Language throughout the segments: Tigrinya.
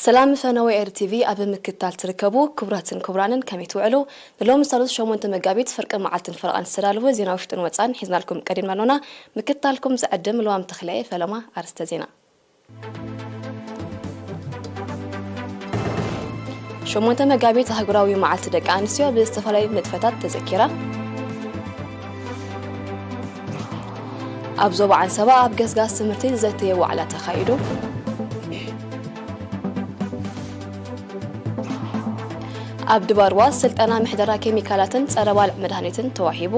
ሰላም ፈነወ ኤር ቲቪ ኣብ ምክትታል ትርከቡ ክቡራትን ክቡራንን፣ ከመይ ትውዕሉ? ንሎሚ ሳሉስ ሸሞንተ መጋቢት ፍርቂ መዓልትን ፈረቓን ዝተዳለወ ዜና ውሽጥን ወጻን ሒዝናልኩም ቀዲምና ኣሎና። ምክትታልኩም ዝዕድም ልዋም ተኽለየ። ፈለማ ኣርስተ ዜና። ሸሞንተ መጋቢት ኣህጉራዊ መዓልቲ ደቂ ኣንስትዮ ብዝተፈላለዩ ንጥፈታት ተዘኪራ። ኣብ ዞባ ዓንሰባ ኣብ ገስጋስ ትምህርቲ ዘተየ ዋዕላ ተኻይዱ። ኣብ ድባርዋ ስልጠና ምሕደራ ኬሚካላትን ጸረ ባልዕ መድሃኒትን ተዋሂቡ።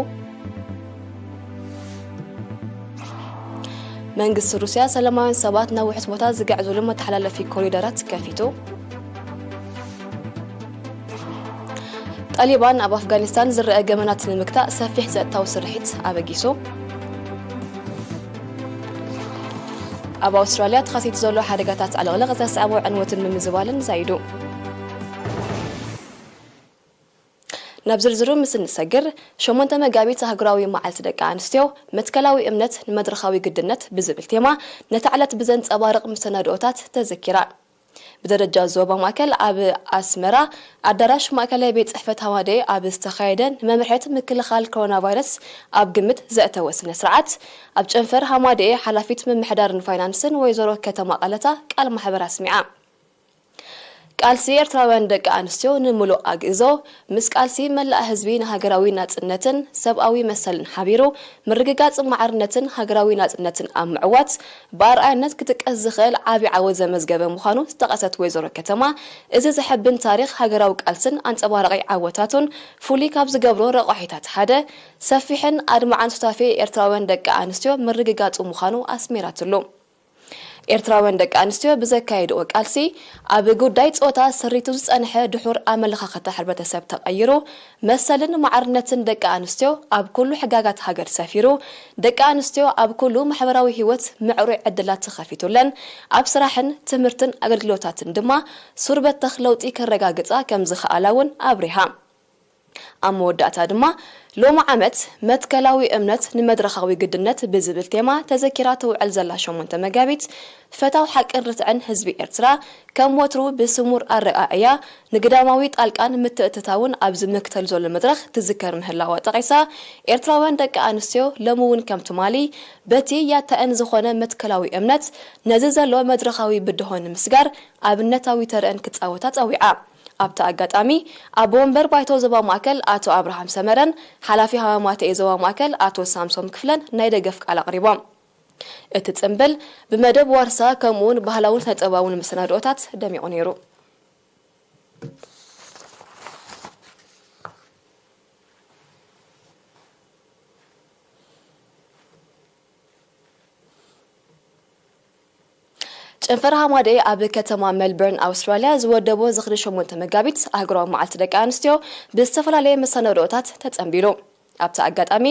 መንግስቲ ሩስያ ሰላማውያን ሰባት ናብ ውሑስ ቦታ ዝግዕዙሉ መተሓላለፊ ኮሪደራት ከፊቱ። ጣሊባን ኣብ ኣፍጋኒስታን ዝረአ ገመናት ንምግታእ ሰፊሕ ጸጥታዊ ስርሒት ኣበጊሱ። ኣብ ኣውስትራልያ ተኸሲቱ ዘሎ ሓደጋታት ዕልቕልቕ ዘስዓቦ ዕንወትን ምምዝባልን ዛይዱ። ናብ ዝርዝሩ ምስ እንሰግር፣ ሸሞንተ መጋቢት ኣህጉራዊ መዓልቲ ደቂ ኣንስትዮ፣ መትከላዊ እምነት ንመድረኻዊ ግድነት ብዝብል ቴማ ነታ ዕለት ብዘንጸባርቕ መሰናድኦታት ተዘኪራ። ብደረጃ ዞባ ማእከል ኣብ ኣስመራ ኣዳራሽ ማእከላይ ቤት ጽሕፈት ሃማደኤ ኣብ ዝተኻየደ ንመምርሕት ምክልኻል ኮሮና ቫይረስ ኣብ ግምት ዘእተወ ስነ ስርዓት፣ ኣብ ጨንፈር ሃማደኤ ሓላፊት ምምሕዳርን ፋይናንስን ወይዘሮ ከተማ ቀለታ ቃል ማሕበር ኣስሚዓ። ቃልሲ ኤርትራውያን ደቂ ኣንስትዮ ንምሉእ ኣግእዞ፣ ምስ ቃልሲ መላእ ህዝቢ ንሃገራዊ ናጽነትን ሰብኣዊ መሰልን ሓቢሩ፣ ምርግጋጽ ማዕርነትን ሃገራዊ ናጽነትን ኣብ ምዕዋት ብኣርኣያነት ክጥቀስ ዝኽእል ዓቢ ዓወት ዘመዝገበ ምዃኑ ዝጠቐሰት ወይዘሮ ከተማ፣ እዚ ዘሐብን ታሪኽ ሃገራዊ ቃልስን ኣንጸባራቒ ዓወታቱን ፍሉይ ካብ ዝገብሮ ረቋሒታት ሓደ፣ ሰፊሕን ኣድማዕን ሱታፌ ኤርትራውያን ደቂ ኣንስትዮ ምርግጋጹ ምዃኑ ኣስሚራትሉ። ኤርትራውያን ደቂ ኣንስትዮ ብዘካየድኦ ቃልሲ፣ ኣብ ጉዳይ ጾታ ሰሪቱ ዝጸንሐ ድሑር ኣመለኻኽታ ሕብረተሰብ ተቐይሩ፣ መሰልን ማዕርነትን ደቂ ኣንስትዮ ኣብ ኩሉ ሕጋጋት ሃገር ሰፊሩ፣ ደቂ ኣንስትዮ ኣብ ኩሉ ማሕበራዊ ህይወት ምዕሩይ ዕድላት ተኸፊቱለን፣ ኣብ ስራሕን ትምህርትን ኣገልግሎታትን ድማ ሱር በተኽ ለውጢ ከረጋግጻ ከም ዝኸኣላ እውን ኣብሪሃ። ኣብ መወዳእታ ድማ፣ ሎሚ ዓመት መትከላዊ እምነት ንመድረኻዊ ግድነት ብዝብል ቴማ ተዘኪራ ትውዕል ዘላ ሸሞንተ መጋቢት፣ ፈታው ሓቅን ርትዕን ህዝቢ ኤርትራ፣ ከም ወትሩ ብስሙር ኣረኣእያ፣ ንግዳማዊ ጣልቃን ምትእትታውን ኣብ ዝምክተል ዘሎ መድረኽ ትዝከር ምህላዋ ጠቒሳ፣ ኤርትራውያን ደቂ ኣንስትዮ ሎሚ እውን ከም ትማሊ፣ በቲ ያታእን ዝኾነ መትከላዊ እምነት፣ ነዚ ዘሎ መድረኻዊ ብድሆ ንምስጋር ኣብነታዊ ተረአን ክጻወታ ጸዊዓ። ኣብቲ ኣጋጣሚ፣ ኣቦ ወንበር ባይቶ ዞባ ማእከል ኣቶ ኣብርሃም ሰመረን ሓላፊ ሃማማተኤ ዞባ ማእከል ኣቶ ሳምሶም ክፍለን ናይ ደገፍ ቃል ኣቕሪቦም። እቲ ጽምብል ብመደብ ዋርሳ ከምኡውን ባህላውን ስነ-ጥበባውን መሰናድኦታት ደሚቑ ነይሩ። ጨንፈር ሃማደኤ ኣብ ከተማ ሜልበርን ኣውስትራልያ ዝወደቦ ዝኽሪ ሸሞንተ መጋቢት ኣህጉራዊ መዓልቲ ደቂ ኣንስትዮ ብዝተፈላለየ መሰናድኦታት ተጸንቢሉ። ኣብቲ ኣጋጣሚ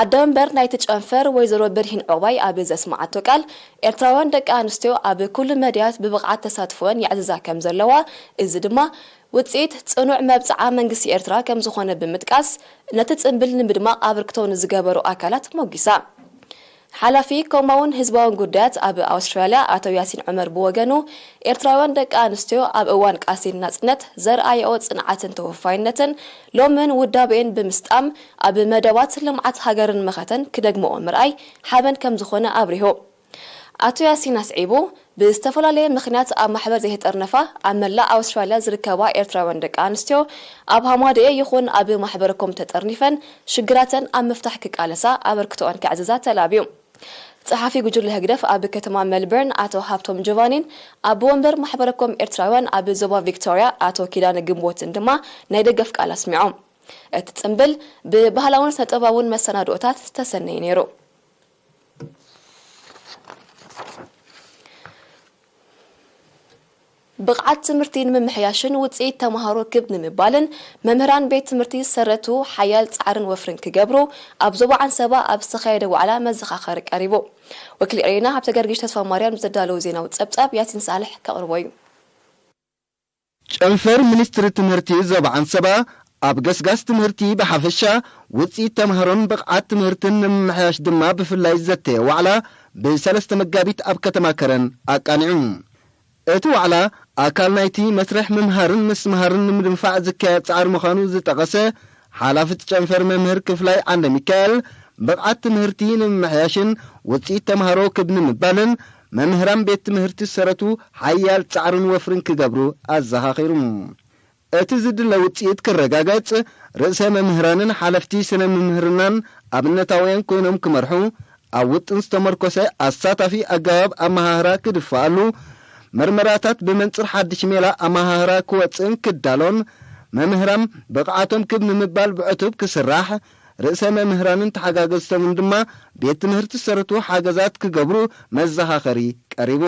ኣደ መንበር ናይቲ ጨንፈር ወይዘሮ ብርሂን ዑቕባይ ኣብ ዘስመዓቶ ቃል፣ ኤርትራውያን ደቂ ኣንስትዮ ኣብ ኩሉ መዳያት ብብቕዓት ተሳትፎአን የዕዝዛ ከም ዘለዋ፣ እዚ ድማ ውጽኢት ጽኑዕ መብጽዓ መንግስቲ ኤርትራ ከም ዝኾነ ብምጥቃስ፣ ነቲ ጽምብል ንምድማቕ ኣበርክቶ ንዝገበሩ ኣካላት ሞጊሳ። ሓላፊ ኮማውን ህዝባውን ጉዳያት ኣብ ኣውስትራልያ ኣቶ ያሲን ዑመር ብወገኑ፣ ኤርትራውያን ደቂ ኣንስትዮ ኣብ እዋን ቃልሲ ናጽነት ዘርኣየኦ ጽንዓትን ተወፋይነትን ሎምን ውዳቤኤን ብምስጣም፣ ኣብ መደባት ልምዓት ሃገርን መኸተን ክደግምኦ ምርኣይ ሓበን ከም ዝኾነ ኣብሪሁ። ኣቶ ያሲን ኣስዒቡ፣ ብዝተፈላለየ ምኽንያት ኣብ ማሕበር ዘይተጠርነፋ ኣብ መላእ ኣውስትራልያ ዝርከባ ኤርትራውያን ደቂ ኣንስትዮ ኣብ ሃማደኤ ይኹን ኣብ ማሕበረኮም ተጠርኒፈን ሽግራተን ኣብ ምፍታሕ ክቃለሳ ኣበርክቶኣን ከዕዝዛ ተላብዩ። ጸሓፊ ጉጅለ ህግደፍ ኣብ ከተማ ሜልበርን ኣቶ ሃብቶም ጆቫኒን ኣቦ ወንበር ማሕበረኮም ኤርትራውያን ኣብ ዞባ ቪክቶርያ ኣቶ ኪዳነ ግንቦትን ድማ ናይ ደገፍ ቃል ኣስሚዖም። እቲ ጽምብል ብባህላውን ስነ-ጥበባውን መሰናድኦታት ዝተሰነየ ነይሩ። ብቕዓት ትምህርቲ ንምምሕያሽን ውጽኢት ተምሃሮ ክብ ንምባልን መምህራን ቤት ትምህርቲ ዝሰረቱ ሓያል ጻዕርን ወፍርን ክገብሩ ኣብ ዞባ ዓንሰባ ኣብ ዝተኻየደ ዋዕላ መዘኻኸሪ ቀሪቡ። ወኪል ኤሬና ሃብተ ገርጊሽ ተስፋ ማርያም ዘዳለዉ ዜናዊ ጸብጻብ ያሲን ሳልሕ ከቕርቦ እዩ። ጨንፈር ሚኒስትሪ ትምህርቲ ዞባ ዓንሰባ ኣብ ገስጋስ ትምህርቲ ብሓፈሻ ውጽኢት ተምሃሮን ብቕዓት ትምህርትን ንምምሕያሽ ድማ ብፍላይ ዘተየ ዋዕላ ብሰለስተ መጋቢት ኣብ ከተማ ከረን ኣቃኒዑ። እቲ ዋዕላ ኣካል ናይቲ መስርሕ ምምሃርን ምስትምሃርን ንምድንፋዕ ዝካየድ ጻዕሪ ምዃኑ ዝጠቐሰ ሓላፊ እቲ ጨንፈር መምህር ክፍላይ ዓንደ ሚካኤል፣ ብቕዓት ትምህርቲ ንምምሕያሽን ውጽኢት ተምሃሮ ክብ ንምባልን መምህራን ቤት ትምህርቲ ዝሰረቱ ሓያል ጻዕርን ወፍርን ክገብሩ ኣዘኻኺሩ። እቲ ዝድለ ውጽኢት ክረጋገጽ፣ ርእሰ መምህራንን ሓለፍቲ ስነ ምምህርናን ኣብነታውያን ኮይኖም ክመርሑ፣ ኣብ ውጥን ዝተመርኮሰ ኣሳታፊ ኣገባብ ኣመሃህራ ክድፋኣሉ፣ መርመራታት ብመንጽር ሓድሽ ሜላ ኣመሃህራ ክወጽእን ክዳሎን፣ መምህራን ብቕዓቶም ክብ ንምባል ብዕቱብ ክስራሕ፣ ርእሰ መምህራንን ተሓጋገዝቶምን ድማ ቤት ትምህርቲ ዝሰረቱ ሓገዛት ክገብሩ መዘኻኸሪ ቀሪቡ።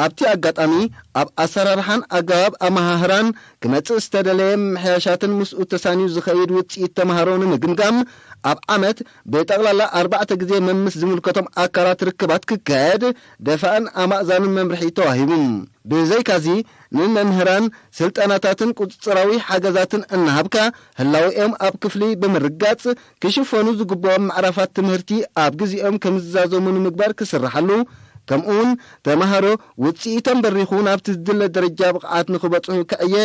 ኣብቲ ኣጋጣሚ፣ ኣብ ኣሰራርሓን ኣገባብ ኣመሃህራን ክመጽእ ዝተደለየ ምምሕያሻትን ምስኡ ተሳንዩ ዝኸይድ ውጽኢት ተምሃሮ ንምግምጋም፣ ኣብ ዓመት ብጠቕላላ ኣርባዕተ ግዜ መምስ ዝምልከቶም ኣካላት ርክባት ክካየድ ደፋእን ኣማእዛንን መምርሒ ተዋሂቡ። ብዘይካዚ፣ ንመምህራን ስልጠናታትን ቁጽጽራዊ ሓገዛትን እናሃብካ፣ ህላዌኦም ኣብ ክፍሊ ብምርጋጽ፣ ክሽፈኑ ዝግብኦም ምዕራፋት ትምህርቲ ኣብ ግዜኦም ከምዝዛዘሙ ንምግባር ክስርሓሉ፣ ከምኡውን ተምሃሮ ውጽኢቶም በሪኹ ናብቲ ዝድለ ደረጃ ብቕዓት ንኽበጽሑ ክዕየ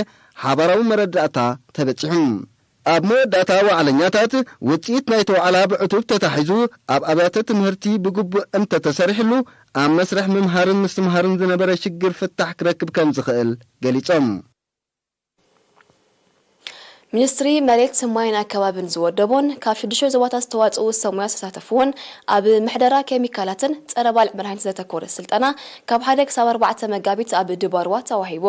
ሓባራዊ መረዳእታ ተበጺሑ። ኣብ መወዳእታ ዋዕለኛታት፣ ውጽኢት ናይቲ ዋዕላ ብዕቱብ ተታሒዙ፣ ኣብ ኣብያተ ትምህርቲ ብግቡእ እንተተሰሪሕሉ፣ ኣብ መስርሕ ምምሃርን ምስትምሃርን ዝነበረ ሽግር ፍታሕ ክረክብ ከም ዝኽእል ገሊጾም። ሚኒስትሪ መሬት፣ ማይን ኣከባብን ዝወደቦን ካብ ሽዱሽተ ዞባታት ዝተዋጽኡ ሰብ ሞያ ዝተሳተፍዎን ኣብ ምሕደራ ኬሚካላትን ጸረ ባልዕ መድሃኒት ዘተኮረ ስልጠና ካብ ሓደ ክሳብ ኣርባዕተ መጋቢት ኣብ ድባርዋ ተዋሂቡ።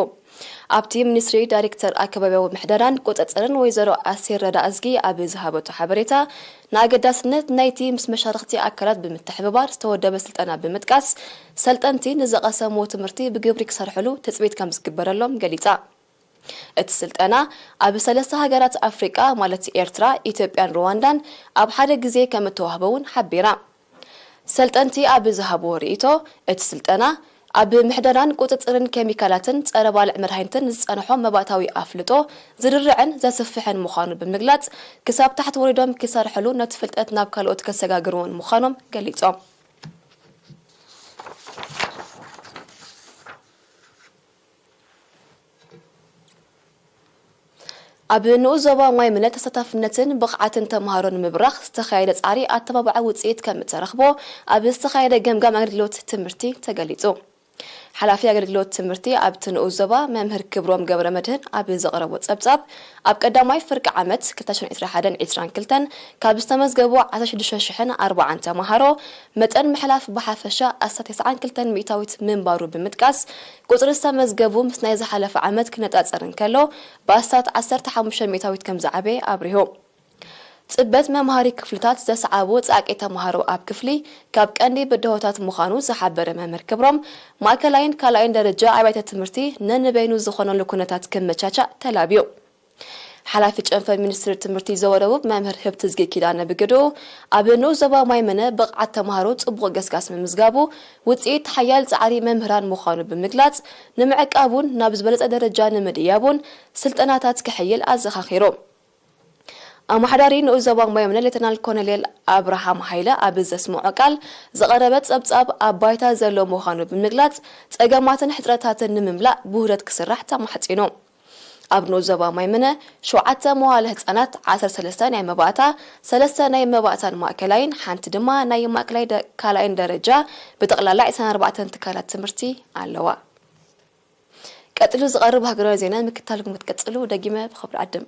ኣብቲ ሚኒስትሪ ዳይሬክተር ኣከባቢያዊ ምሕደራን ቁጽጽርን ወይዘሮ ኣስቴር ረዳእዝጊ ኣብ ዝሃበቶ ሓበሬታ፣ ንኣገዳስነት ናይቲ ምስ መሻርኽቲ ኣካላት ብምትሕብባር ዝተወደበ ስልጠና ብምጥቃስ፣ ሰልጠንቲ ንዝቐሰምዎ ትምህርቲ ብግብሪ ክሰርሕሉ ትጽቢት ከም ዝግበረሎም ገሊጻ። እቲ ስልጠና ኣብ ሰለስተ ሃገራት ኣፍሪቃ ማለት ኤርትራ፣ ኢትዮጵያን ሩዋንዳን ኣብ ሓደ ግዜ ከም እተዋህበ እውን ሓቢራ። ሰልጠንቲ ኣብ ዝሃብዎ ርእይቶ፣ እቲ ስልጠና ኣብ ምሕደራን ቁጽጽርን ኬሚካላትን ጸረ ባልዕ መድሃኒትን ዝጸንሖ መባእታዊ ኣፍልጦ ዝድርዕን ዘስፍሕን ምዃኑ ብምግላጽ፣ ክሳብ ታሕቲ ወሪዶም ክሰርሕሉ ነቲ ፍልጠት ናብ ካልኦት ከሰጋግርዎን ምዃኖም ገሊጾም። ኣብ ንኡስ ዞባ ማይ ምነ ተሳታፍነትን ብቕዓትን ተምሃሮ ንምብራኽ ዝተኻየደ ጻዕሪ ኣተባባዒ ውጽኢት ከም እተረኽቦ ኣብ ዝተኻየደ ገምጋም ኣገልግሎት ትምህርቲ ተገሊጹ። ሓላፊ ኣገልግሎት ትምህርቲ ኣብቲ ንኡስ ዞባ መምህር ክብሮም ገብረ መድህን ኣብ ዘቕረቦ ጸብጻብ፣ ኣብ ቀዳማይ ፍርቂ ዓመት ክልተ ሽሕን ዕስራን ሓደን ዕስራን ክልተን ካብ ዝተመዝገቡ ዓሰርተ ሽዱሽተ ሽሕን ኣርባዓን ተምሃሮ መጠን ምሕላፍ ብሓፈሻ ኣስታት ተስዓን ክልተን ሚእታዊት ምንባሩ ብምጥቃስ፣ ቁጽሪ ዝተመዝገቡ ምስ ናይ ዝሓለፈ ዓመት ክነጻጸር እንከሎ፣ ብኣስታት ዓሰርተ ሓሙሽተ ሚእታዊት ከም ዝዓበየ ኣብሪሁ። ጽበት መምሃሪ ክፍልታት ዘስዓቡ ጻቂ ተምሃሮ ኣብ ክፍሊ ካብ ቀንዲ ብድሆታት ምዃኑ ዝሓበረ መምህር ክብሮም፣ ማእከላይን ካልኣይን ደረጃ ኣብያተ ትምህርቲ ነንበይኑ ዝኾነሉ ኩነታት ክመቻቻእ ተላብዩ። ሓላፊ ጨንፈር ሚኒስትሪ ትምህርቲ ዞባ ደቡብ መምህር ህብትዝጊ ኪዳነ ብግድኡ፣ ኣብ ንኡስ ዞባ ማይ ምነ ብቕዓት ተምሃሮ ጽቡቕ ገስጋስ ምምዝጋቡ ውጽኢት ሓያል ጻዕሪ መምህራን ምዃኑ ብምግላጽ፣ ንምዕቃቡን ናብ ዝበለጸ ደረጃ ንምድያቡን ስልጠናታት ክሕይል ኣዘኻኺሩ። ኣመሓዳሪ ንኡስ ዞባ ማይ ምነ ሌተናል ኮሎኔል ኣብርሃም ሃይለ ኣብ ዘስምዖ ቃል፣ ዝቐረበ ጸብጻብ ኣብ ባይታ ዘሎ ምዃኑ ብምግላጽ፣ ጸገማትን ሕጽረታትን ንምምላእ ብውህደት ክስራሕ ተማሕጺኑ። ኣብ ንኡስ ዞባ ማይ ምነ ሸውዓተ መዋለ ህጻናት፣ ዓሰርተ ሰለስተ ናይ መባእታ፣ ሰለስተ ናይ መባእታን ማእከላይን፣ ሓንቲ ድማ ናይ ማእከላይ ደ-፣ ካልኣይን ደረጃ፣ ብጠቕላላ ዕስራን ኣርባዕተን ትካላት ትምህርቲ ኣለዋ። ቀጺሉ ዝቐርብ ሃገራዊ ዜና ምክትታልኩም ክትቀጽሉ ደጊመ ብኽብሪ ዕድም።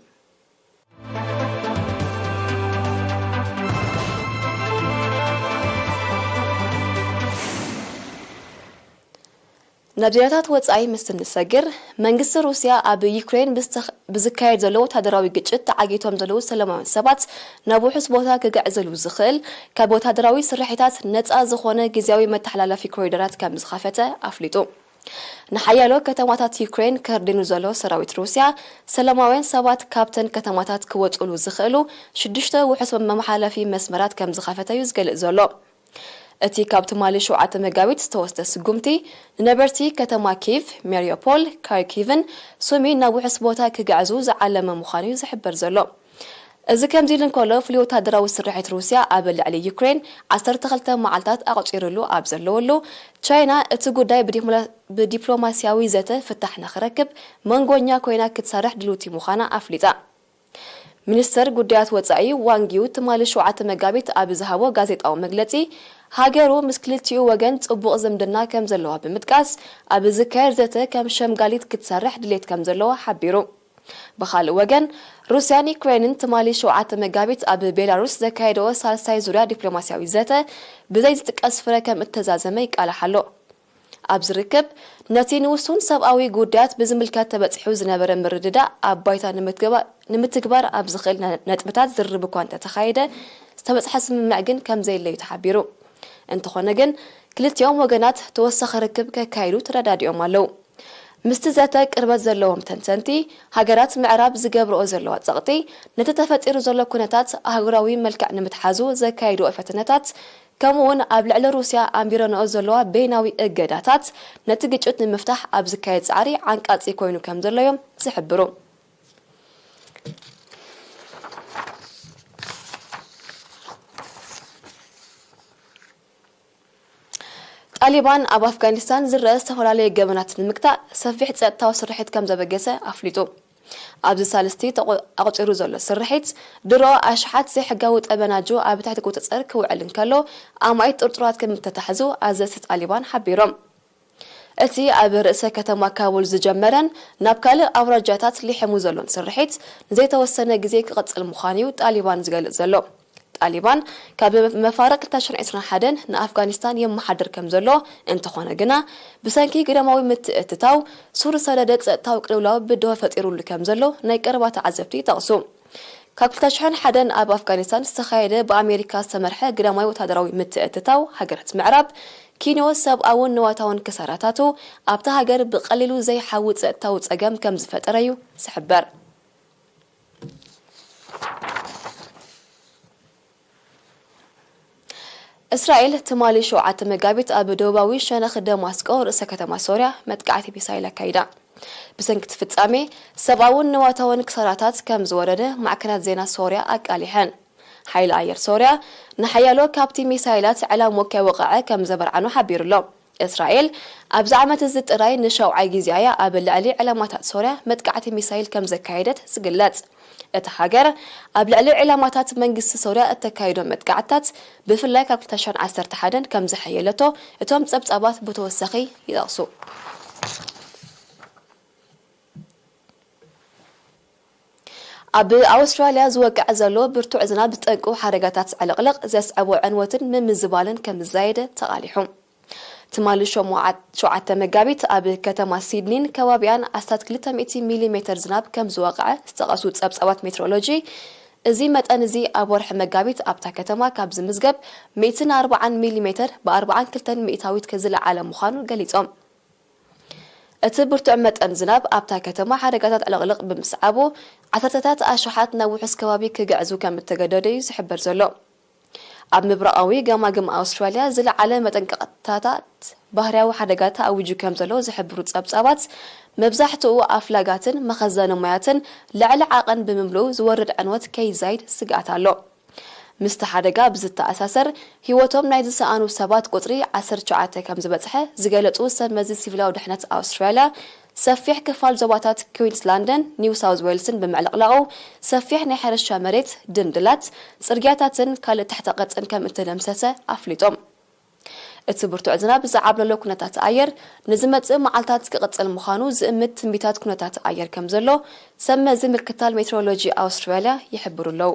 ናብ ዜናታት ወጻኢ ምስ እንሰግር፣ መንግስቲ ሩስያ ኣብ ዩክሬን ብዝተኽ-፣ ብዝካየድ ዘሎ ወታደራዊ ግጭት ተዓጊቶም ዘለዉ ሰላማውያን ሰባት ናብ ውሑስ ቦታ ክግዕዝሉ ዝኽእል ካብ ወታደራዊ ስርሒታት ነጻ ዝኾነ ግዝያዊ መተሓላለፊ ኮሪደራት ከም ዝኸፈተ ኣፍሊጡ። ንሓያሎ ከተማታት ዩክሬን ከርዲኑ ዘሎ ሰራዊት ሩስያ፣ ሰላማውያን ሰባት ካብተን ከተማታት ክወጹሉ ዝኽእሉ ሽዱሽተ ውሑስ መመሓላለፊ መስመራት ከም ዝኸፈተ እዩ ዝገልጽ ዘሎ። እቲ ካብ ትማሊ ሸውዓተ መጋቢት ዝተወስደ ስጉምቲ፣ ንነበርቲ ከተማ ኪቭ፣ ሜሪዮፖል፣ ካርኪቭን ሱሚ ናብ ውሑስ ቦታ ክግዕዙ ዝዓለመ ምዃኑ እዩ ዝሕበር ዘሎ። እዚ ከምዚ ኢሉ እንከሎ፣ ፍሉይ ወታደራዊ ስርሒት ሩስያ ኣብ ልዕሊ ዩክሬን ዓሰርተ ክልተ መዓልታት ኣቑጺሩሉ ኣብ ዘለወሉ፣ ቻይና እቲ ጉዳይ ብዲፕሎ-፣ ብዲፕሎማስያዊ ዘተ ፍታሕ ንኽረክብ መንጎኛ ኮይና ክትሰርሕ ድልውቲ ምዃና ኣፍሊጣ። ሚኒስተር ጉዳያት ወጻኢ ዋንጊው ትማሊ ሸውዓተ መጋቢት ኣብ ዝሃቦ ጋዜጣዊ መግለጺ፣ ሃገሩ ምስ ክልቲኡ ወገን ጽቡቕ ዝምድና ከም ዘለዋ ብምጥቃስ፣ ኣብ ዝካየድ ዘተ ከም ሸምጋሊት ክትሰርሕ ድሌት ከም ዘለዋ ሓቢሩ። ብኻልእ ወገን፣ ሩስያን ዩክሬንን ትማሊ ሸውዓተ መጋቢት ኣብ ቤላሩስ ዘካየደኦ ሳልሳይ ዙርያ ዲፕሎማስያዊ ዘተ ብዘይ ዝጥቀስ ፍረ ከም እተዛዘመ ይቃላሕ ኣሎ። ኣብዚ ርክብ፣ ነቲ ንውሱን ሰብኣዊ ጉዳያት ብዝምልከት ተበጺሑ ዝነበረ ምርድዳእ ኣብ ባይታ ንምትግባ-፣ ንምትግባር ኣብ ዝኽእል ነ-፣ ነጥብታት ዝርርብ እኳ እንተተኻየደ፣ ዝተበጽሐ ስምምዕ ግን ከም ዘየለዩ ተሓቢሩ። እንተኾነ ግን፣ ክልቲኦም ወገናት ተወሳኺ ርክብ ከካይዱ ተረዳዲኦም ኣለዉ። ምስቲ ዘተ ቅርበት ዘለዎም ተንተንቲ፣ ሃገራት ምዕራብ ዝገብርኦ ዘለዋ ጸቕጢ፣ ነቲ ተፈጢሩ ዘሎ ኩነታት ኣህጉራዊ መልክዕ ንምትሓዙ ዘካይድኦ ፈተነታት፣ ከምኡ'ውን ኣብ ልዕሊ ሩስያ ኣንቢረንኦ ዘለዋ በይናዊ እገዳታት፣ ነቲ ግጭት ንምፍታሕ ኣብ ዝካየድ ጻዕሪ ዓንቃጺ ኮይኑ ከም ዘሎ እዮም ዝሕብሩ። ጣሊባን ኣብ ኣፍጋኒስታን ዝረአ ዝተፈላለዩ ገበናት ንምግታእ ሰፊሕ ጸጥታዊ ስርሒት ከም ዘበገሰ ኣፍሊጡ። ኣብዚ ሳልስቲ ተቆ-፣ ኣቑጺሩ ዘሎ ስርሒት፣ ድሮ ኣሽሓት ዘይሕጋዊ ጠበናጁ ኣብ ትሕቲ ቁጽጽር ክውዕል እንከሎ፣ ኣማኢት ጥርጡራት ከም እተታሕዙ ኣዘዝቲ ጣሊባን ሓቢሮም። እቲ ኣብ ርእሰ ከተማ ካቡል ዝጀመረን ናብ ካልእ ኣውራጃታት ሊሒሙ ዘሎን ስርሒት፣ ንዘይተወሰነ ግዜ ክቕጽል ምዃኑ'ዩ ጣሊባን ዝገልጽ ዘሎ። ጣሊባን ካብ መፋርቕ ክልተ ሽሕን ዕስራን ሓደን ንኣፍጋኒስታን የመሓድር ከም ዘሎ፣ እንተኾነ ግና፣ ብሰንኪ ግዳማዊ ምትእትታው፣ ሱር ዝሰደደ ጸጥታዊ ቅልውላው ብድሆ ፈጢሩሉ ከም ዘሎ ናይ ቀረባ ተዓዘብቲ ይጠቕሱ። ካብ ክልተ ሽሕን ሓደን ኣብ ኣፍጋኒስታን ዝተኻየደ ብኣሜሪካ ዝተመርሐ ግዳማዊ ወታደራዊ ምትእትታው፣ ሃገራት ምዕራብ ኪንዮ ሰብኣውን ንዋታውን ክሳራታቱ ኣብታ ሃገር ብቐሊሉ ዘይሓዊ ጸጥታዊ ጸገም ከም ዝፈጠረ'ዩ ዝሕበር። እስራኤል ትማሊ ሸውዓተ መጋቢት ኣብ ደቡባዊ ሸነኽ ደማስቆ፣ ርእሰ ከተማ ሶርያ፣ መጥቃዕቲ ሚሳይል ኣካይዳ። ብሰንኪ እቲ ፍጻሜ፣ ሰብኣውን ንዋታውን ክሳራታት ከም ዝወረደ ማዕከናት ዜና ሶርያ ኣቃሊሐን። ሓይሊ ኣየር ሶርያ ንሓያሎ ካብቲ ሚሳይላት ዕላምኡ ከይወቕዐ ከም ዘበርዓኑ ሓቢሩ ኣሎ። እስራኤል ኣብዚ ዓመት እዚ ጥራይ ንሻውዓይ ግዜኣ እያ ኣብ ልዕሊ ዕላማታት ሶርያ መጥቃዕቲ ሚሳይል ከም ዘካየደት ዝግለጽ። እታ ሃገር ኣብ ልዕሊ ዕላማታት መንግስቲ ሶርያ እተካይዶ መጥቃዕትታት፣ ብፍላይ ካብ ክልተ ሽሕን ዓሰርተ ሓደን ከም ዘሐየለቶ እቶም ጸብጻባት ብተወሳኺ ይጠቕሱ። ኣብ ኣውስትራልያ ዝወቅዕ ዘሎ ብርቱዕ ዝናብ ዝጠንቁ ሓደጋታት ዕልቕልቕ ዘስዕቦ ዕንወትን ምምዝባልን ከም ዝዛየደ ተቓሊሑ። ትማሊ ሸሞዓ-፣ ሸውዓተ መጋቢት ኣብ ከተማ ሲድኒን ከባቢኣን ኣስታት ክልተ ሚእቲ ሚሊ ሜተር ዝናብ ከም ዝወቕዐ ዝጠቐሱ ጸብጻባት ሜትሮሎጂ፣ እዚ መጠን እዚ ኣብ ወርሒ መጋቢት ኣብታ ከተማ ካብ ዝምዝገብ ሚእትን ኣርባዓን ሚሊ ሜተር ብኣርባዓን ክልተን ሚእታዊት ዝለዓለ ምዃኑ ገሊጾም። እቲ ብርቱዕ መጠን ዝናብ ኣብታ ከተማ ሓደጋታት ዕልቕልቕ ብምስዓቡ፣ ዓሰርተታት ኣሽሓት ናብ ውሑስ ከባቢ ክግዕዙ ከም እተገደዱ እዩ ዝሕበር ዘሎ። ኣብ ምብራቓዊ ገማግም ኣውስትራልያ ዝለዓለ መጠንቀቕታታት ባህርያዊ ሓደጋ ተኣዊጁ ከም ዘሎ ዝሕብሩ ጸብጻባት፣ መብዛሕትኡ ኣፍላጋትን መኸዘኒ ማያትን ልዕሊ ዓቐን ብምምልኡ ዝወርድ ዕንወት ከይዛይድ ስግኣት ኣሎ። ምስቲ ሓደጋ ብዝተኣሳሰር፣ ህይወቶም ናይ ዝሰኣኑ ሰባት ቁጽሪ ዓሰርተ ትሽዓተ ከም ዝበጽሐ ዝገለጹ ሰብ መዚ ሲቪላዊ ድሕነት ኣውስትራልያ፣ ሰፊሕ ክፋል ዞባታት ኩዊንስላንድን ኒው ሳውዝ ዌልስን ብምዕልቕላቑ፣ ሰፊሕ ናይ ሕርሻ መሬት፣ ድንድላት፣ ጽርግያታትን ካልእ ትሕተ ቅርጽን ከም እተደምሰሰ ኣፍሊጦም። እቲ ብርቱዕ ዝናብ ዝዓብለሎ ኩነታት ኣየር ንዝመጽእ መዓልታት ክቕጽል ምዃኑ ዝእምት ትንቢታት ኩነታት ኣየር ከም ዘሎ ሰብ መዚ ምክታል ሜትሮሎጂ ኣውስትራልያ ይሕብሩ ኣለዉ።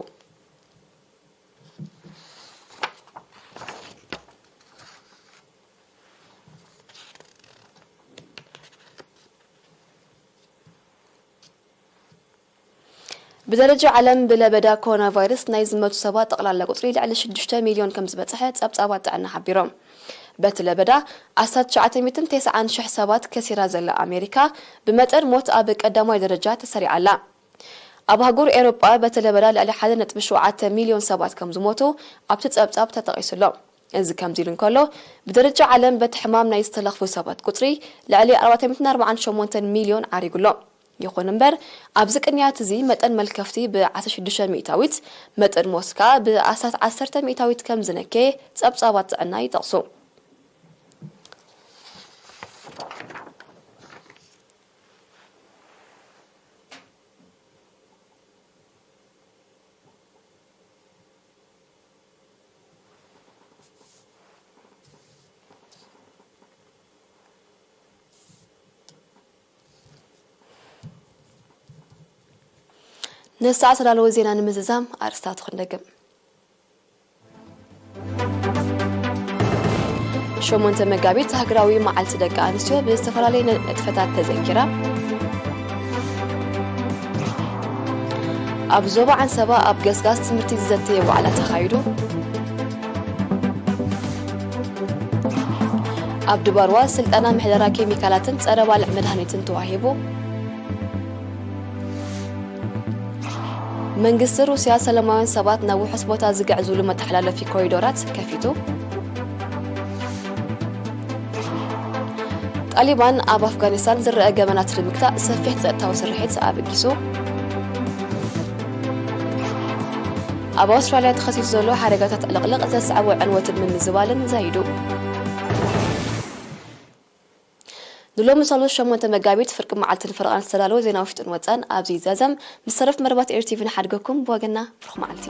ብደረጃ ዓለም ብለበዳ ኮሮና ቫይረስ ናይ ዝመቱ ሰባት ጠቕላላ ቁጽሪ ልዕሊ ሽዱሽተ ሚልዮን ከም ዝበጽሐ ጸብጻባት ጥዕና ሓቢሮም። በቲ ለበዳ ኣስታት ትሽዓተ ሚእትን ተስዓን ሽሕ ሰባት ከሲራ ዘላ ኣሜሪካ፣ ብመጠን ሞት ኣብ ቀዳማይ ደረጃ ተሰሪዓ ኣላ። ኣብ ኣህጉር ኤውሮጳ በቲ ለበዳ ልዕሊ ሓደ ነጥቢ ሸውዓተ ሚልዮን ሰባት ከም ዝሞቱ ኣብቲ ጸብጻብ ተጠቒሱ ኣሎ። እዚ ከምዚ ኢሉ እንከሎ፣ ብደረጃ ዓለም በቲ ሕማም ናይ ዝተለኽፉ ሰባት ቁጽሪ ልዕሊ ኣርባዕተ ሚእትን ኣርባዓን ሸሞንተን ሚልዮን ዓሪጉ ኣሎ። ይኹን እምበር፣ ኣብዚ ቅንያት እዚ መጠን መልከፍቲ ብ16%፣ መጠን ሞት ከኣ ብኣስታት 10% ከም ዝነከየ ጸብጻባት ጥዕና ይጠቕሱ። ንሰዓት ዝዳለወ ዜና ንምዝዛም ኣርእስታቱ ክንደግም። ሸሞንተ መጋቢት ሃገራዊ መዓልቲ ደቂ ኣንስትዮ ብዝተፈላለየ ንጥፈታት ተዘኪራ። ኣብ ዞባ ዓንሰባ ኣብ ገስጋስ ትምህርቲ ዝዘተየ ዋዕላ ተኻይዱ። ኣብ ድባርዋ ስልጠና ምሕደራ ኬሚካላትን ጸረ ባልዕ መድሃኒትን ተዋሂቡ። መንግስቲ ሩስያ ሰላማውያን ሰባት ናብ ውሑስ ቦታ ዝግዕዙሉ መተሓላለፊ ኮሪዶራት ከፊቱ። ጣሊባን ኣብ ኣፍጋኒስታን ዝረአ ገበናት ንምግታእ ሰፊሕ ጸጥታዊ ስርሒት ኣበጊሱ። ኣብ ኣውስትራልያ ተኸሲቱ ዘሎ ሓደጋታት ዕልቕልቕ ዘስዓቦ ዕንወትን ምምዝባልን ዛይዱ። ንሎሚ ሰሉስ ሸሞንተ መጋቢት ፍርቂ መዓልትን ፈረቓን ዝተዳለወ ዜና ውሽጥን ወጻን ኣብዚ ይዛዘም። ምስ ተረፍ መርባት ኤርቲቪ ንሓድገኩም ብወገና ብሩኽ መዓልቲ።